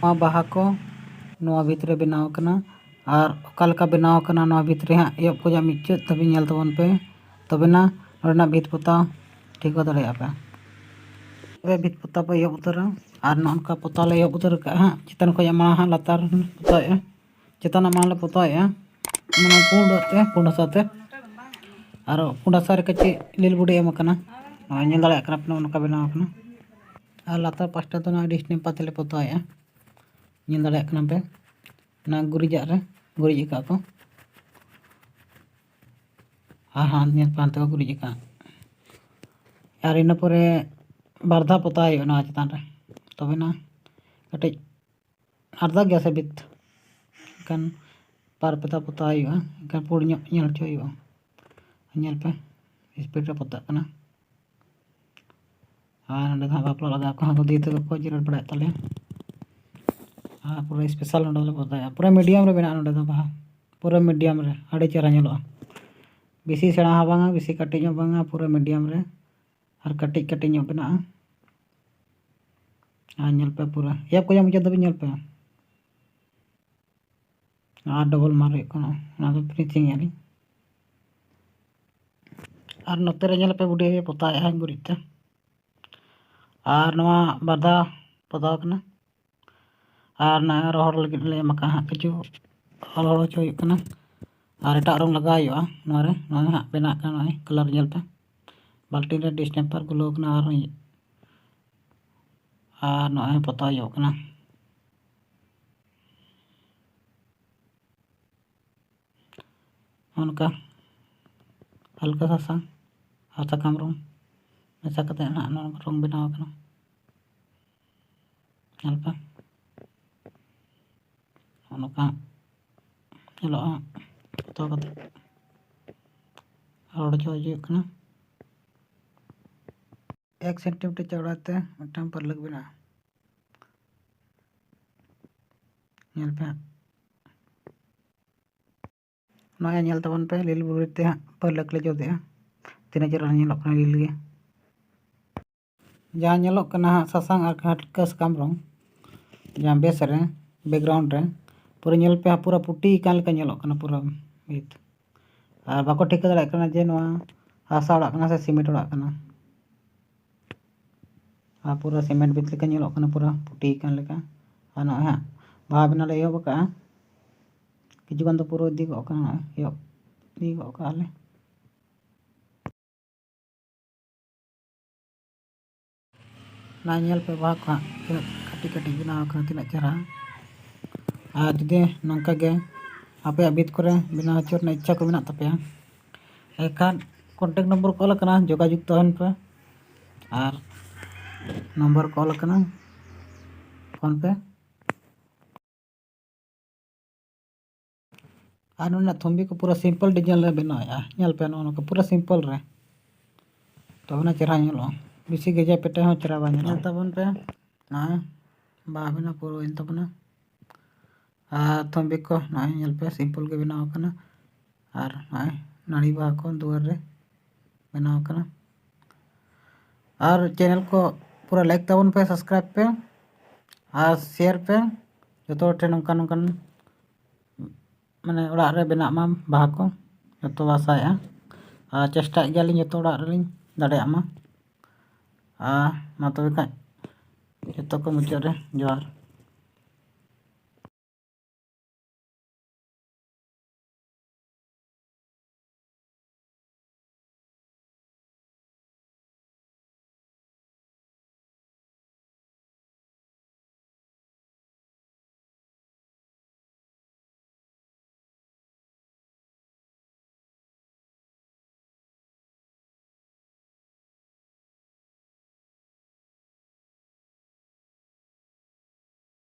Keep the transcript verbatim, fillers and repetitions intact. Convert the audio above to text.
ᱱᱚᱣᱟ ᱵᱟᱦᱟ ᱠᱚ ᱱᱚᱣᱟ ᱵᱷᱤᱛ ᱨᱮ ᱵᱮᱱᱟᱣ ᱟᱠᱟᱱᱟ᱾ ᱟᱨ ᱚᱠᱟ ᱞᱮᱠᱟ ᱵᱮᱱᱟᱣ ᱟᱠᱟᱱᱟ ᱱᱚᱣᱟ ᱵᱷᱤᱛ ᱨᱮ ᱦᱟᱸᱜ, ᱮᱦᱚᱵ ᱠᱷᱚᱱᱟᱜ ᱢᱩᱪᱟᱹᱫ ᱫᱷᱟᱹᱵᱤᱡ ᱧᱮᱞ ᱛᱟᱵᱚᱱ ᱯᱮ, ᱛᱚᱵᱮᱱᱟ ᱱᱚᱰᱮᱱᱟᱜ ᱵᱷᱤᱛ ᱯᱚᱛᱟᱣ ᱴᱷᱤᱠᱟᱹ ᱫᱟᱲᱮᱭᱟᱜᱼᱟ ᱯᱮ᱾ ᱛᱚᱵᱮ ᱵᱷᱤᱛ ᱯᱚᱛᱟᱣ ᱯᱮ ᱮᱦᱚᱵ ᱩᱛᱟᱹᱨᱟ᱾ ᱟᱨ ᱱᱚᱜᱼᱚ ᱱᱚᱝᱠᱟ ᱯᱚᱛᱟᱣ ᱞᱮ ᱮᱦᱚᱵ ᱩᱛᱟᱹᱨ ᱠᱟᱜᱼᱟ ᱦᱟᱸᱜ᱾ ᱪᱮᱛᱟᱱ ᱠᱷᱚᱱᱟᱜ ᱢᱟᱲᱟᱝ ᱦᱟᱸᱜ ᱞᱟᱛᱟᱨ ᱯᱚᱛᱟᱣᱮᱫᱼᱟ, ᱪᱮᱛᱟᱱᱟᱜ ᱢᱟᱲᱟᱝ ᱞᱮ ᱯᱚᱛᱟᱣᱮᱫᱼᱟ, ᱢᱟᱱᱮ ᱯᱩᱸᱰ ᱛᱮ, ᱯᱩᱸᱰ ᱦᱟᱥᱟ ᱛᱮ᱾ ᱟᱨ ᱯᱩᱸᱰ ᱦᱟᱥᱟ ᱨᱮ ᱠᱟᱹᱴᱤᱡ ᱞᱤᱞ ᱵᱩᱰᱤ ᱮᱢ ᱟᱠᱟᱱᱟ, ᱱᱚᱜᱼᱚᱭ ᱧᱮᱞ ᱫᱟᱲᱮᱭᱟᱜ ᱠᱟᱱᱟ ᱯᱮ, ᱱᱚᱜᱼᱚ ᱱᱚᱝᱠᱟ ᱵᱮᱱᱟᱣ ᱟᱠᱟᱱᱟ᱾ ᱟᱨ ᱞᱟᱛᱟᱨ ᱯᱟᱥᱴᱟ ᱫᱚ ᱱᱚᱣᱟ ᱰᱤᱥ ᱴᱮᱢᱯᱟᱨ ᱛᱮᱞᱮ ᱯᱚᱛᱟᱣᱮᱫᱼᱟ, ᱧᱮᱞ ᱫᱟᱲᱮᱭᱟᱜ ᱠᱟᱱᱟ ᱯᱮ᱾ ᱚᱱᱟ ᱜᱩᱨᱤᱡᱟᱜ ᱨᱮ ᱜᱩᱨᱤᱡ ᱟᱠᱟᱫ ᱠᱚ, ᱟᱨ ᱦᱟᱸᱜ ᱧᱮᱞ ᱯᱮ ᱦᱟᱱᱛᱮ ᱠᱚ ᱜᱩᱨᱤᱡ ᱟᱠᱟᱫ᱾ ᱟᱨ ᱤᱱᱟᱹ ᱯᱚᱨᱮ ᱵᱟᱨ ᱫᱷᱟᱣ ᱯᱚᱛᱟᱣ ᱦᱩᱭᱩᱜᱼᱟ ᱱᱚᱣᱟ ᱪᱮᱛᱟᱱ ᱨᱮ, ᱛᱚᱵᱮᱱᱟ ᱠᱟᱹᱴᱤᱡ ᱟᱨᱫᱟᱜ ᱜᱮᱭᱟ ᱥᱮ ᱵᱷᱤᱛ, ᱮᱱᱠᱷᱟᱱ ᱵᱟᱨ ᱯᱮ ᱫᱷᱟᱣ ᱯᱚᱛᱟᱣ ᱦᱩᱭᱩᱜᱼᱟ, ᱮᱱᱠᱷᱟᱱ ᱯᱩᱸᱰ ᱧᱚᱜ ᱧᱮᱞ ᱦᱚᱪᱚ ᱦᱩᱭᱩᱜᱼᱟ᱾ ᱧᱮᱞ ᱯᱮ, ᱥᱯᱤᱰ ᱨᱮ ᱯᱚᱛᱟᱜ ᱠᱟᱱᱟ᱾ ᱟᱨ ᱱᱚᱸᱰᱮ ᱫᱚ ᱦᱟᱸᱜ ᱵᱟᱯᱞᱟ ᱞᱟᱜᱟᱣ ᱠᱚᱦᱚᱸ ᱠᱚ ᱫᱤᱫᱤ ᱛᱟᱠᱚ ᱠᱚ ᱡᱮᱨᱮᱲ ᱵᱟᱲᱟᱭᱮᱫ ᱛᱟᱞᱮᱭᱟ᱾ ᱟᱨ ᱯᱩᱨᱟᱹ ᱥᱯᱮᱥᱟᱞ ᱱᱚᱸᱰᱮ ᱫᱚᱞᱮ ᱯᱚᱛᱟᱭᱟ, ᱯᱩᱨᱟᱹ ᱢᱤᱰᱤᱭᱟᱢ ᱨᱮ ᱢᱮᱱᱟᱜᱼᱟ ᱱᱚᱸᱰᱮ ᱫᱚ ᱵᱟᱦᱟ, ᱯᱩᱨᱟᱹ ᱢᱤᱰᱤᱭᱟᱢ ᱨᱮ, ᱟᱹᱰᱤ ᱪᱮᱦᱨᱟ ᱧᱮᱞᱚᱜᱼᱟ᱾ ᱵᱮᱥᱤ ᱥᱮᱬᱟ ᱦᱚᱸ ᱵᱟᱝᱟ, ᱵᱮᱥᱤ ᱠᱟᱹᱴᱤᱡ ᱦᱚᱸ ᱵᱟᱝᱟ, ᱯᱩᱨᱟᱹ ᱢᱤᱰᱤᱭᱟᱢ ᱨᱮ᱾ ᱟᱨ ᱠᱟᱹᱴᱤᱡ ᱠᱟᱹᱴᱤᱡ ᱧᱚᱜ ᱵᱮᱱᱟᱜᱼᱟ᱾ ᱟᱨ ᱧᱮᱞ ᱯᱮ ᱯᱩᱨᱟᱹ ᱮᱦᱚᱵ ᱠᱷᱚᱱᱟᱜ ᱢᱩᱪᱟᱹᱫ ᱫᱷᱟᱹᱵᱤᱡ ᱧᱮᱞ ᱯᱮ᱾ ᱟᱨ ᱰᱚᱵᱚᱞ ᱢᱟᱨ ᱦᱩᱭᱩᱜ ᱠᱟᱱᱟ, ᱚᱱᱟ ᱫᱚ ᱯᱷᱤᱱᱤᱥᱤᱝ ᱮᱜᱼᱟ ᱞᱤᱧ᱾ ᱟᱨ ᱱᱚᱛᱮ ᱨᱮ ᱧᱮᱞ ᱯᱮ ᱵᱩᱰᱷᱤ ᱯᱚᱛᱟᱣᱮᱜᱼᱟ ᱜᱩᱨᱤᱡ ᱛᱮ᱾ ᱟᱨ ᱱᱚᱣᱟ ᱵᱟᱨ ᱫᱷᱟᱣ ᱯᱚᱛᱟᱣ ᱠᱟᱱᱟ᱾ ᱟᱨ ᱱᱚᱣᱟ ᱨᱚᱦᱚᱲ ᱞᱟᱹᱜᱤᱫ ᱞᱮ ᱮᱢ ᱟᱠᱟᱫᱼᱟ ᱦᱟᱸᱜ, ᱠᱤᱪᱷᱩ ᱨᱚᱦᱚᱲ ᱦᱚᱪᱚ ᱦᱩᱭᱩᱜ ᱠᱟᱱᱟ᱾ ᱟᱨ ᱮᱴᱟᱜ ᱨᱚᱝ ᱞᱟᱜᱟᱣ ᱦᱩᱭᱩᱜᱼᱟ ᱱᱚᱣᱟ ᱨᱮ᱾ ᱱᱚᱜᱼᱚᱭ ᱦᱟᱸᱜ ᱵᱮᱱᱟᱜ ᱠᱟᱱᱟ, ᱱᱚᱜᱼᱚᱭ ᱠᱟᱞᱟᱨ ᱧᱮᱞ ᱯᱮ᱾ ᱵᱟᱞᱴᱤᱱ ᱨᱮ ᱰᱤᱥᱴᱮᱢᱯᱟᱨ ᱜᱩᱞᱟᱹᱣ ᱠᱟᱱᱟ᱾ ᱟᱨ, ᱟᱨ ᱱᱚᱜᱼᱚᱭ ᱯᱚᱛᱟᱣ ᱦᱩᱭᱩᱜ ᱠᱟᱱᱟ᱾ ᱱᱚᱜᱼᱚ ᱱᱚᱝᱠᱟ ᱦᱟᱞᱠᱟ ᱥᱟᱥᱟᱝ ᱟᱨ ᱥᱟᱠᱟᱢ ᱨᱚᱝ ᱢᱮᱥᱟ ᱠᱟᱛᱮ ᱱᱟᱦᱟᱜ ᱱᱚᱣᱟ ᱨᱚᱝ ᱵᱮᱱᱟᱣ ᱟᱠᱟᱱᱟ᱾ ᱧᱮᱞ ᱯᱮ, ᱱᱚᱜᱼᱚ ᱱᱚᱝᱠᱟ ᱧᱮᱞᱚᱜᱼᱟ᱾ ᱯᱚᱛᱟᱣ ᱠᱟᱛᱮ ᱨᱚᱦᱚᱲ ᱦᱚᱪᱚ ᱦᱩᱭᱩᱜ ᱠᱟᱱᱟ᱾ ᱮᱠ ᱥᱮᱱᱴᱤᱢᱤᱴᱟᱨ ᱪᱚᱣᱲᱟ ᱛᱮ ᱢᱤᱫᱴᱟᱝ ᱯᱟᱨᱞᱟᱹᱠ ᱵᱮᱱᱟᱜᱼᱟ᱾ ᱧᱮᱞ ᱯᱮ ᱦᱟᱸᱜ᱾ ᱱᱚᱜᱼᱚᱭ ᱧᱮᱞ ᱛᱟᱵᱚᱱ ᱯᱮ, ᱞᱤᱞ ᱵᱩᱨᱩ ᱛᱮ ᱦᱟᱸᱜ ᱯᱟᱹᱨᱞᱟᱹᱠ ᱞᱮ ᱡᱩᱛᱮᱜᱼᱟ᱾ ᱛᱤᱱᱟᱹᱜ ᱪᱮᱦᱨᱟ ᱧᱮᱞᱚᱜ ᱠᱟᱱᱟ ᱞᱤᱞ ᱜᱮ᱾ ᱡᱟᱦᱟᱸ ᱧᱮᱞᱚᱜ ᱠᱟᱱᱟ ᱦᱟᱸᱜ ᱥᱟᱥᱟᱝ ᱟᱨ ᱦᱟᱹᱴᱠᱟᱹ ᱥᱟᱠᱟᱢ ᱨᱚᱝ, ᱡᱟᱦᱟᱸ ᱵᱮᱥ ᱨᱮ, ᱵᱮᱠᱜᱨᱟᱣᱩᱱᱰ ᱨᱮ ᱯᱩᱨᱟᱹ ᱧᱮᱞ ᱯᱮ, ᱯᱩᱨᱟᱹ ᱯᱩᱴᱤ ᱟᱠᱟᱱ ᱞᱮᱠᱟ ᱧᱮᱞᱚᱜ ᱠᱟᱱᱟ ᱯᱩᱨᱟᱹ ᱵᱷᱤᱛ᱾ ᱟᱨ ᱵᱟᱠᱚ ᱴᱷᱤᱠᱟᱹ ᱫᱟᱲᱮᱭᱟᱜ ᱠᱟᱱᱟ ᱡᱮ ᱱᱚᱣᱟ ᱦᱟᱥᱟ ᱚᱲᱟᱜ ᱠᱟᱱᱟ ᱥᱮ ᱥᱤᱢᱮᱱᱴ ᱚᱲᱟᱜ ᱠᱟᱱᱟ᱾ ᱟᱨ ᱯᱩᱨᱟᱹ ᱥᱤᱢᱮᱱᱴ ᱵᱷᱤᱛ ᱞᱮᱠᱟ ᱧᱮᱞᱚᱜ ᱠᱟᱱᱟ, ᱯᱩᱨᱟᱹ ᱯᱩᱴᱤ ᱟᱠᱟᱱ ᱞᱮᱠᱟ᱾ ᱟᱨ ᱱᱚᱜᱼᱚᱭ ᱦᱟᱸᱜ ᱵᱟᱦᱟ ᱵᱮᱱᱟᱣ ᱞᱮ ᱮᱦᱚᱵ ᱟᱠᱟᱫᱼᱟ᱾ ᱠᱤᱪᱷᱩ ᱜᱟᱱ ᱫᱚ ᱯᱩᱨᱟᱹ ᱤᱫᱤ ᱜᱚᱜ ᱠᱟᱱᱟ, ᱱᱚᱜᱼᱚᱭ ᱮᱦᱚᱵ ᱤᱫᱤ ᱜᱚᱜ ᱠᱟᱜᱼᱟ ᱞᱮ᱾ ᱱᱚᱣᱟ ᱧᱮᱞ ᱯᱮ ᱵᱟᱦᱟ ᱠᱚ ᱦᱟᱸᱜ ᱛᱤᱱᱟᱹᱜ ᱠᱟᱹᱴᱤᱡ ᱠᱟᱹᱴᱤᱡ ᱵᱮᱱᱟᱣ ᱟᱠᱟᱱᱟ, ᱛᱤᱱᱟᱹᱜ ᱪᱮᱦᱨᱟ᱾ ᱟᱨ ᱡᱩᱫᱤ ᱱᱚᱝᱠᱟ ᱜᱮ ᱟᱯᱮᱭᱟᱜ ᱵᱷᱤᱛ ᱠᱚᱨᱮ ᱵᱮᱱᱟᱣ ᱦᱚᱪᱚ ᱨᱮᱱᱟᱜ ᱤᱪᱪᱷᱟ ᱠᱚ ᱢᱮᱱᱟᱜ ᱛᱟᱯᱮᱭᱟ, ᱮᱱᱠᱷᱟᱱ contact number ᱠᱚ ᱚᱞ ᱟᱠᱟᱱᱟ, ᱡᱳᱜᱟᱡᱳᱜᱽ ᱛᱟᱦᱮᱱ ᱯᱮ᱾ ᱟᱨ ᱱᱚᱢᱵᱚᱨ ᱠᱚ ᱚᱞ ᱟᱠᱟᱱᱟ, ᱯᱷᱳᱱ ᱯᱮ᱾ ᱟᱨ ᱱᱚᱰᱮ ᱛᱷᱚᱢᱵᱤ ᱠᱚ ᱯᱩᱨᱟᱹ simple design ᱞᱮ ᱵᱮᱱᱟᱣᱮᱫᱼᱟ᱾ ᱧᱮᱞ ᱯᱮ, ᱱᱚᱜᱼᱚ ᱱᱚᱝᱠᱟ ᱯᱩᱨᱟᱹ simple ᱨᱮ, ᱛᱚᱵᱮ ᱱᱟ ᱪᱮᱦᱨᱟ ᱧᱮᱞᱚᱜᱼᱟ᱾ ᱵᱮᱥᱤ ᱜᱮᱡᱮ ᱯᱮᱴᱮ ᱦᱚᱸ ᱪᱮᱦᱨᱟ ᱵᱟᱝ ᱧᱮᱞᱚᱜᱼᱟ᱾ ᱧᱮᱞ ᱛᱟᱵᱚᱱ ᱯᱮ, ᱱᱚᱜᱼᱚᱭ ᱵᱟᱦᱟ ᱵᱮᱱᱟᱣ ᱯᱩᱨᱟᱹᱣᱮᱱ ᱛᱟᱵᱚᱱᱟ᱾ ᱟᱨ ᱛᱷᱚᱢᱵᱤ ᱠᱚ ᱱᱚᱜᱼᱚᱭ ᱧᱮᱞ ᱯᱮ, simple ᱜᱮ ᱵᱮᱱᱟᱣ ᱟᱠᱟᱱᱟ᱾ ᱟᱨ ᱱᱚᱜᱼᱚᱭ ᱱᱟᱹᱲᱤ ᱵᱟᱦᱟ ᱠᱚ ᱫᱩᱣᱟᱹᱨ ᱨᱮ ᱵᱮᱱᱟᱣ ᱟᱠᱟᱱᱟ᱾ ᱟᱨ channel ᱠᱚ ᱯᱩᱨᱟᱹ like ᱛᱟᱵᱚᱱ ᱯᱮ, subscribe ᱯᱮ ᱟᱨ share ᱯᱮ ᱡᱚᱛᱚ ᱦᱚᱲ ᱴᱷᱮᱱ, ᱱᱚᱝᱠᱟᱱ ᱱᱚᱝᱠᱟᱱ ᱢᱟᱱᱮ ᱚᱲᱟᱜ ᱨᱮ ᱵᱮᱱᱟᱜ ᱢᱟ ᱵᱟᱦᱟ ᱠᱚ, ᱡᱚᱛᱚ ᱟᱥᱟᱭᱮᱫᱼᱟ᱾ ᱟᱨ ᱪᱮᱥᱴᱟᱭᱮᱫ ᱜᱮᱭᱟᱞᱤᱧ ᱡᱚᱛᱚ ᱚᱲᱟᱜ ᱨᱮᱞᱤᱧ ᱫᱟᱲᱮᱭᱟᱜ ᱢᱟ᱾ ᱟᱨ ᱢᱟ ᱛᱚᱵᱮ ᱠᱷᱟᱱ ᱡᱚᱛᱚ ᱠᱚ ᱢᱩᱪᱟᱹᱫ ᱨᱮ ᱡᱚᱦᱟᱨ᱾